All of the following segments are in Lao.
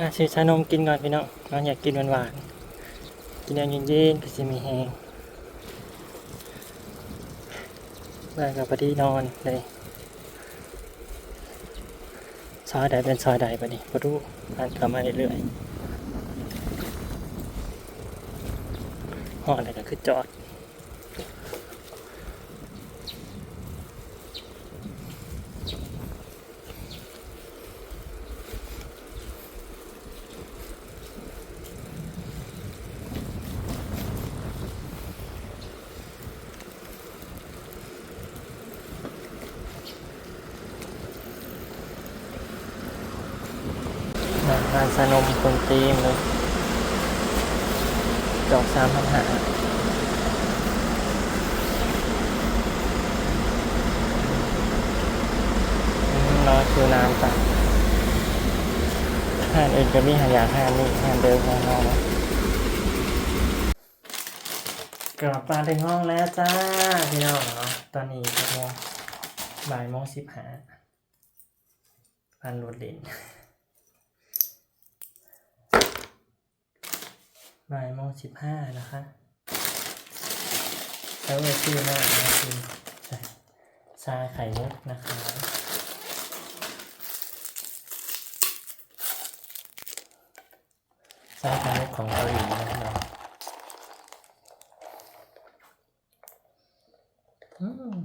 ອ່ະ ຊື້ຊານົມກິນກ່ອນພີ່ນ້ອງເນາະ ຢາກກິນຫວານໆ ກິນແນວເຢັນໆ ຄືຊິມີແຮງ. ແລ້ວກໍພໍດີນອນເລີຍ. ຊອຍໃດເປັນຊອຍໃດບັດນີ້ ບໍ່ຮູ້ ຜ່ານເຂົ້າມາເລື້ອຍໆ. ຮອດແລ້ວກໍຄືຈອດ. ຮ້ານຊານົມຄົນເຕັມເລີຍ ດອກສາມພັນຫ້າ ອືມ ລໍຄິວນານໄປ. ຮ້ານອື່ນກໍມີ ຫາຢາກຮ້ານນີ້ ຮ້ານເດີມຂອງເຮົາ. ກັບມາເຖິງຫ້ອງແລ້ວຈ້າ ພີ່ນ້ອງເນາະ. ຕອນນີ້ຈັກໂມງ? ບ່າຍໂມງສິບຫ້າ ຜ່ານລົດເຫຼັ້ນ ບ່າຍໂມງສິບຫ້ານະຄະ. ແລ້ວເອີຍ ຊື້ມາ ຊື້ຊາໄຂ່ມຸກນະຄະ. ຊາໄຂ່ມຸກຂອງເກົາຫຼີເນາະ ພີ່ນ້ອງ. ອືມ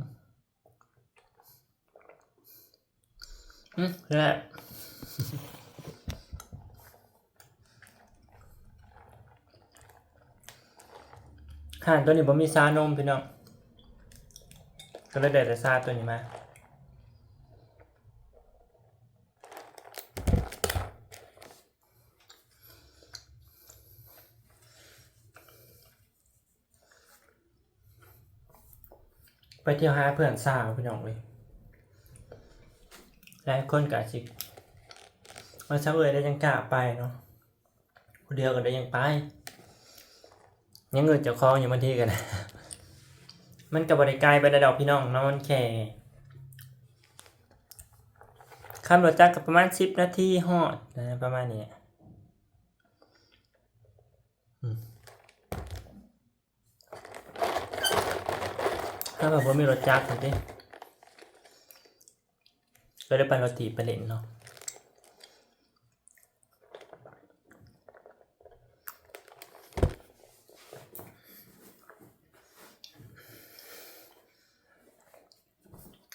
ອືມ ແຊບ. ຮ້ານໂຕນີ້ບໍ່ມີຊານົມ ພີ່ນ້ອງ ກໍເລີຍໄດ້ແຕ່ຊາໂຕນີ້ມາ. ໄປທ່ຽວຫາເພື່ອນສາວ ພີ່ນ້ອງເອີຍ. ຫຼາຍຄົນກໍອາດຊິ ວ່າຊະເອີຍ ໄດ້ຈັ່ງກ້າໄປເນາະ ຜູ້ດຽວກໍໄດ້ຈັ່ງໄປ. ຍັງເອີ້ນເຈົ້າຂອງຢູ່ ບາງທີກໍໄດ້. ມັນກໍບໍ່ໄດ້ໄກປານໃດດອກ ພີ່ນ້ອງເນາະ ມັນແຄ່ ຂັບລົດຈັກກໍປະມານສິບນາທີຮອດນະ ປະມານນີ້. ອືມ ຖ້າວ່າບໍ່ມີລົດຈັກຫັ້ນຕິ ກໍໄດ້ປັ່ນລົດຖີບໄປຫຼິ້ນເນາະ.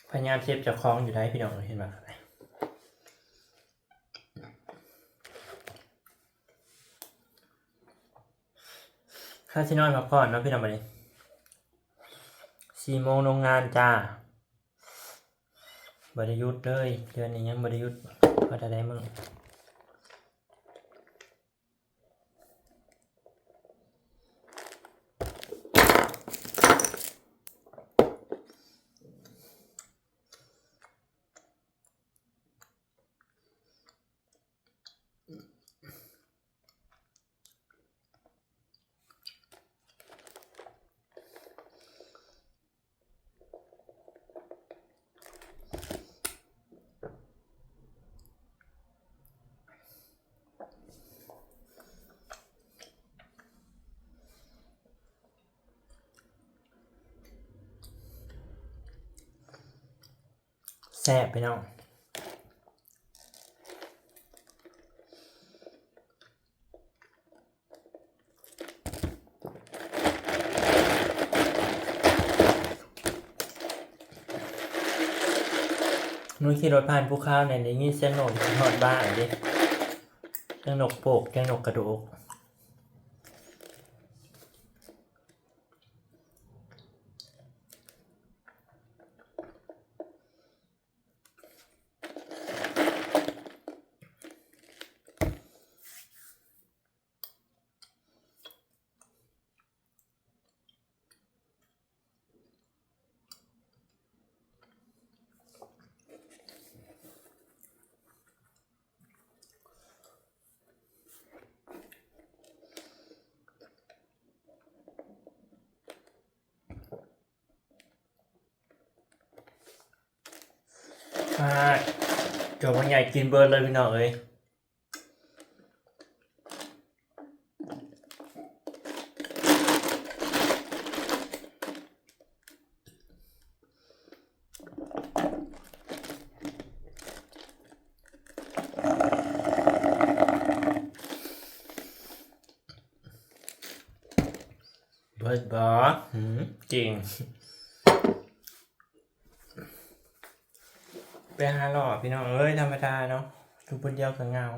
ພະຍາຍາມເຊັບເຈົ້າຂອງຢູ່ໃດ໋ ພີ່ນ້ອງເອີຍ ເຫັນບໍ່? ຂ້າຊິນອນພັກຜ່ອນເນາະ ພີ່ນ້ອງ ບັດນີ້ ສີ່ໂມງລົງງານຈ້າ. ບໍ່ໄດ້ຢຸດເລີຍ ເດືອນນີ້ຍັງບໍ່ໄດ້ຢຸດ ພໍເທົ່າໃດມື້. ແຊບ ພີ່ນ້ອງ. ໜູຂີ່ລົດຜ່ານພູເຂົານີ້ ໄດ້ຍິນສຽງນົກ ຮອດບ້ານເດ້ ສຽງນົກໂປກ ສຽງນົກກະໂດກ. ອ່າ ຕົວບັກໃຫຍ່ກິນເບິດເລີຍ ພີ່ນ້ອງເອີຍ. ເບິດບໍ່? ຫືມ ເກັ່ງ. ໄປຫາເລາະພີ່ນ້ອງເອີຍ ທຳມະດາເນາະ ຢູ່ຄົນດຽວກໍເຫງົາ.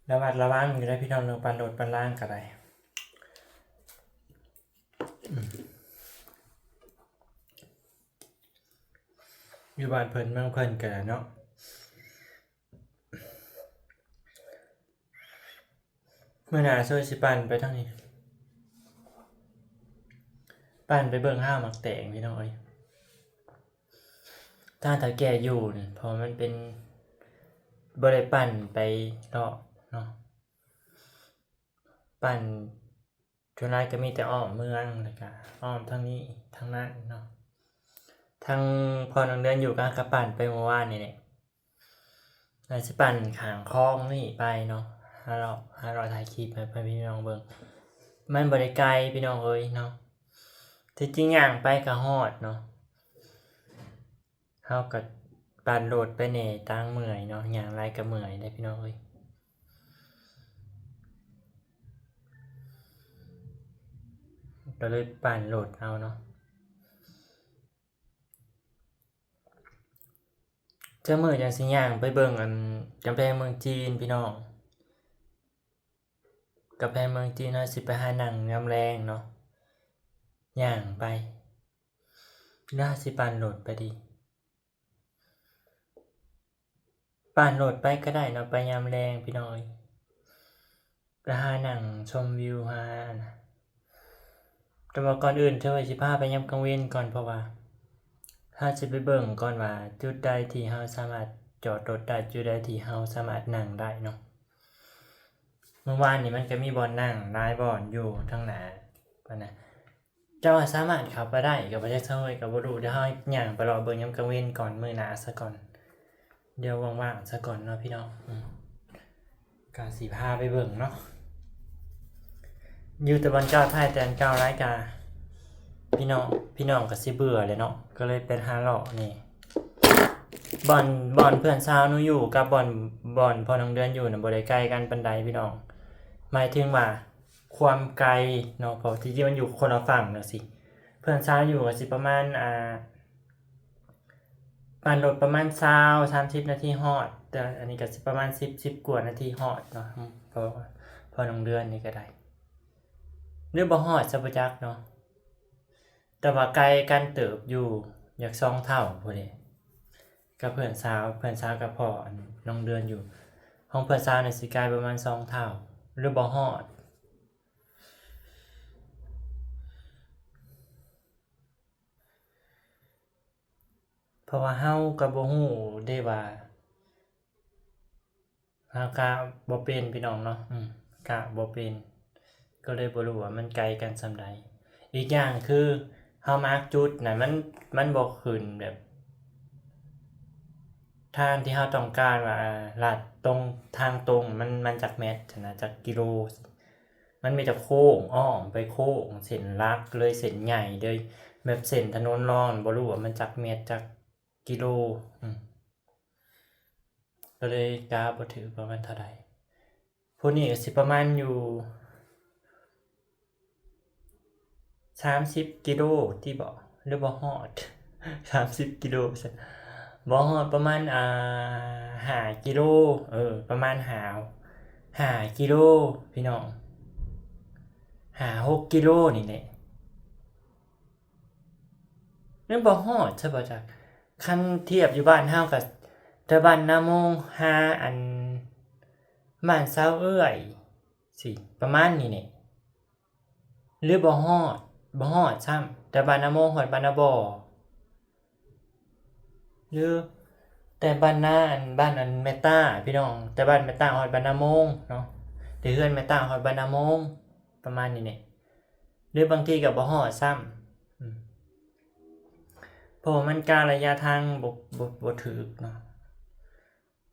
ລະມັດລະວັງຢູ່ເດີພີ່ນ້ອງ ເລື່ອງປັ່ນລົດປັ່ນລາງກໍໄດ້. ຢູ່ບ້ານເພິ່ນເມືອງເພິ່ນກໍໄດ້ເນາະ. ມື້ໜ້າຊ່ວຍຊິປັ່ນໄປທາງນີ້ ປັ່ນໄປເບິ່ງຫ້າວໝາກແຕງພີ່ນ້ອງເອີຍ ທາງເຖົ້າແກ່ຢູ່ນີ້ ເພາະມັນເປັນ ບໍ່ໄດ້ປັ່ນໄປເລາະເນາະ ປັ່ນ ສ່ວນຫຼາຍກໍມີແຕ່ອ້ອມເມືອງ ແລ້ວກໍອ້ອມທາງນີ້ທາງນັ້ນເນາະ. ທາງພໍ່ນ້ອງເດືອນຢູ່ກໍ ກໍປັ່ນໄປເມື່ອວານນີ້ແຫຼະ ແລ້ວຊິປັ່ນຂ້າງຄອງນີ້ໄປເນາະ ຫາເລາະ ຫາເລາະຖ່າຍຄລິບໃຫ້ພີ່ນ້ອງເບິ່ງ. ມັນບໍ່ໄດ້ໄກພີ່ນ້ອງເອີຍເນາະ ທີ່ຈິງຍ່າງໄປກໍຮອດເນາະ. ເຮົາກໍປັ່ນລົດໄປແດ່ ຕ່າງເມື່ອຍເນາະ ຍ່າງຫຼາຍກໍເມື່ອຍເດ້ພີ່ນ້ອງເອີຍ ກໍເລີຍປັ່ນລົດເອົາເນາະ. ຈັກມື້ຈັ່ງຊິຍ່າງໄປເບິ່ງອັນກຳແພງເມືອງຈີນພີ່ນ້ອງ ກຳແພງເມືອງຈີນ ເຮົາຊິໄປຫານັ່ງຍາມແລງເນາະ ຍ່າງໄປ ຫຼືຊິປັ່ນລົດໄປດີ? ປັ່ນລົດໄປກໍໄດ້ເນາະ ໄປຍາມແລງພີ່ນ້ອງເອີຍ ໄປຫານັ່ງຊົມວິວ ຫານະ. ແຕ່ວ່າກ່ອນອື່ນ ເທື່ອຊິພາໄປຍາມກາງເວັນກ່ອນ ເພາະວ່າເຮົາຊິໄປເບິ່ງກ່ອນວ່າ ຈຸດໃດທີ່ເຮົາສາມາດຈອດລົດໄດ້ ຈຸດໃດທີ່ເຮົາສາມາດນັ່ງໄດ້ເນາະ. ເມື່ອວານນີ້ມັນກໍມີບ່ອນນັ່ງຫຼາຍບ່ອນຢູ່ທາງໜ້າ ປານນະ ເຈົ້າວ່າສາມາດເຂົ້າໄປໄດ້ກໍບໍ່ຈັກ ເຮົາກໍບໍ່ຮູ້ ດຽວເຮົາຍ່າງໄປເລາະເບິ່ງຍາມກາງເວັນກ່ອນ ມື້ໜ້າຊະກ່ອນ ດຽວວ່າງໆຊະກ່ອນເນາະພີ່ນ້ອງ. ອືມ ກໍຊິພາໄປເບິ່ງເນາະ ຢູ່ແຕ່ບ່ອນເກົ່າ ຖ່າຍແຕ່ອັນເກົ່າຫຼາຍ ກະພີ່ນ້ອງ ພີ່ນ້ອງກໍຊິເບື່ອແຫຼະເນາະ ກໍເລີຍໄປຫາເລາະນີ້. ບ່ອນ ບ່ອນເພື່ອນສາວໜູຢູ່ກັບບ່ອນ ບ່ອນພໍ່ນ້ອງເດືອນຢູ່ນະ ບໍ່ໄດ້ໄກກັນປານໃດພີ່ນ້ອງ ໝາຍເຖິງວ່າ ຄວາມໄກເນາະ ເພາະທີ່ຈິງມັນຢູ່ຄົນລະຝັ່ງຈັ່ງຊີ້. ເພື່ອນສາວຢູ່ກໍຊິປະມານ ອ່າ ປັ່ນລົດປະມານຊາວ ສາມສິບນາທີຮອດ ແຕ່ອັນນີ້ກໍຊິປະມານສິບ ສິບກວ່ານາທີຮອດເນາະ. ອືມ ເພາະວ່າ ເພາະນ້ອງເດືອນນີ້ກໍໄດ້ ຫຼືບໍ່ຮອດຊະບໍ່ຈັກເນາະ ແຕ່ວ່າໄກກັນເຕີບຢູ່ ຢາກສອງເທົ່າພຸ້ນເດ ກັບເພື່ອນສາວ ເພື່ອນສາວກັບພໍ່ອັນນ້ອງເດືອນຢູ່. ຂອງເພື່ອນສາວນີ້ຊິໄກປະມານສອງເທົ່າ ຫຼືບໍ່ຮອດ ເພາະວ່າເຮົາກໍບໍ່ຮູ້ເດ້ວ່າ ເຮົາກະບໍ່ເປັນພີ່ນ້ອງເນາະ ອືມ ກະບໍ່ເປັນ ກໍເລີຍບໍ່ຮູ້ວ່າມັນໄກກັນສ່ຳໃດ. ອີກຢ່າງຄືເຮົາມາກຈຸດນະ ມັນ ມັນບໍ່ຂຶ້ນແບບ ທາງທີ່ເຮົາຕ້ອງການວ່າ ອ່າ ລັດຕົງ ທາງຕົງ ມັນ ມັນຈັກແມັດຫັ້ນນະ ຈັກກິໂລ ມັນມີແຕ່ໂຄ້ງ ອ້ອມໄປໂຄ້ງ ເສັ້ນຫຼັກເລີຍ ເສັ້ນໃຫຍ່ເລີຍ ແບບເສັ້ນຖະໜົນລອງ ບໍ່ຮູ້ວ່າມັນຈັກແມັດ ຈັກກິໂລ ອືມ ກໍເລີຍກະບໍ່ຖືກວ່າມັນເທົ່າໃດ. ຜູ້ນີ້ກໍຊິປະມານຢູ່ສາມສິບກິໂລຕິບໍ ຫຼືບໍ່ຮອດສາມສິບກິໂລຊັ້ນ ບໍ່ຮອດ ປະມານ ອ່າ ຫ້າກິໂລ ເອີ ປະມານຫ້າ ຫ້າກິໂລພີ່ນ້ອງ ຫ້າຫົກກິໂລນີ້ແຫຼະ. ຍັງບໍ່ຮອດຊະບໍ່ຈັກ ຄັນທຽບຢູ່ບ້ານເຮົາກໍແຕ່ບ້ານນາໂມງຫາອັນ ບ້ານສາວເອື້ອຍ ຊິປະມານນີ້ແຫຼະ ຫຼືບໍ່ຮອດ ບໍ່ຮອດຊ້ຳ ແຕ່ບ້ານນາໂມງຮອດບ້ານນາບໍ່ ຫຼືແຕ່ບ້ານນາ ອັນ ບ້ານອັນແມ່ຕ້າພີ່ນ້ອງ ແຕ່ບ້ານແມ່ຕ້າຮອດບ້ານນາໂມງເນາະ ແຕ່ເຮືອນແມ່ຕ້າຮອດບ້ານນາໂມງ ປະມານນີ້ແຫຼະ ຫຼືບາງທີກໍບໍ່ຮອດຊ້ຳ ອືມ ເພາະວ່າມັນກາລະຍະທາງບໍ່ ບໍ່ ບໍ່ຖືກເນາະ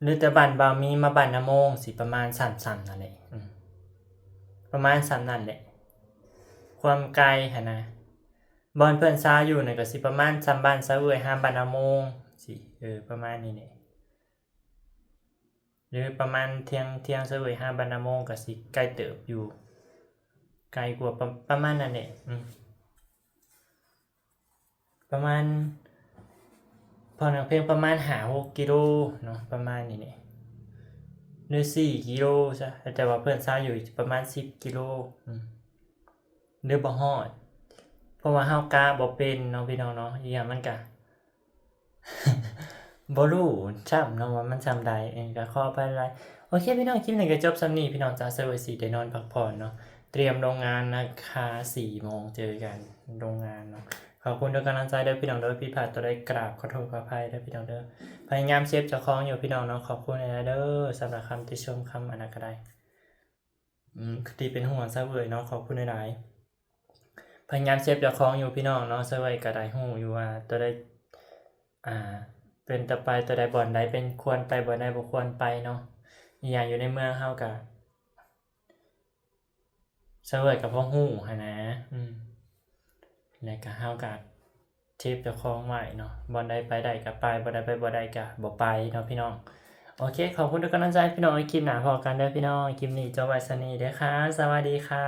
ຫຼືແຕ່ບ້ານບ່າວມີມາບ້ານນາໂມງ ຊິປະມານສ່ຳໆນັ້ນແຫຼະ ອືມ ປະມານສ່ຳນັ້ນແຫຼະ ຄວາມໄກຫັ້ນນະ ບ່ອນເພື່ອນສາວຢູ່ນັ້ນກໍຊິປະມານສ່ຳບ້ານສາວເອື້ອຍຫາບ້ານນາໂມງ ຊິ ເອີ ປະມານນີ້ແຫຼະ ຫຼືປະມານທຽງ ທຽງສະເຫວີຍຫາບ້ານນາໂມງກໍຊິໄກເຕີບຢູ່ ໄກກວ່າປະ ປະມານນັ້ນແຫຼະ ອືມ ປະມານ ເພາະນັກເພງປະມານຫ້າຫົກກິໂລເນາະ ປະມານນີ້ແຫຼະ ຫຼືສີ່ກິໂລຊະ ແຕ່ວ່າເພື່ອນຊາວຢູ່ປະມານສິບກິໂລ ອືມ ຫຼືບໍ່ຮອດ ເພາະວ່າເຮົາກະບໍ່ເປັນເນາະ ພີ່ນ້ອງເນາະ ອີກຢ່າງມັນກະ ບໍ່ຮູ້ຊ້ຳເນາະວ່າມັນຊ່ຳໃດ ເອີ ກໍຂໍອະໄພຫຼາຍ. ໂອເຄພີ່ນ້ອງ ຄລິບນີ້ກໍຈົບຊ່ຳນີ້ ພີ່ນ້ອງຈ໋າ ສາວເວີຍຊິໄດ້ນອນພັກຜ່ອນເນາະ ຕຽມລົງງານນະຄະ ສີ່ໂມງເຈີກັນໂຮງງານເນາະ. ຂອບຄຸນທຸກກຳລັງໃຈເດີພີ່ນ້ອງເດີ ຜິດພາດຕົວໃດກາບຂໍໂທດຂໍອະໄພເດີພີ່ນ້ອງເດີ. ພະຍາຍາມເຊບເຈົ້າຂອງຢູ່ພີ່ນ້ອງເນາະ ຂອບຄຸນຫຼາຍໆເດີ ສຳລັບຄຳຕິຊົມຄຳອັນນັ້ນກໍໄດ້ ອືມ ທີ່ເປັນຫ່ວງສາວເວີຍເນາະ ຂອບຄຸນຫຼາຍໆ. ພະຍາຍາມເຊບເຈົ້າຂອງຢູ່ພີ່ນ້ອງເນາະ ສາວເວີຍກໍໄດ້ຮູ້ຢູ່ວ່າຕົວໃດ ອ່າ ເປັນຕາໄປ ຕົວໃດ ບ່ອນໃດເປັນຄວນໄປ ບ່ອນໃດບໍ່ຄວນໄປເນາະ. ອີກຢ່າງຢູ່ໃນເມືອງເຮົາກໍ ສາວເວີຍກໍພໍຮູ້ຫັ້ນນະ ອືມ ແລ້ວກໍເຮົາກໍ ເຊບເຈົ້າຂອງໄວ້ເນາະ ບ່ອນໃດໄປໄດ້ກໍໄປ ບ່ອນໃດໄປບໍ່ໄດ້ກໍບໍ່ໄປເນາະພີ່ນ້ອງ. ໂອເຄ ຂອບຄຸນທຸກກຳລັງໃຈພີ່ນ້ອງ ຄລິບໜ້າພໍ້ກັນເດີພີ່ນ້ອງ ຄລິບນີ້ຈົບໄວ້ສ່ຳນີ້ເດີຄ່ະ ສະຫວັດດີຄ່ະ.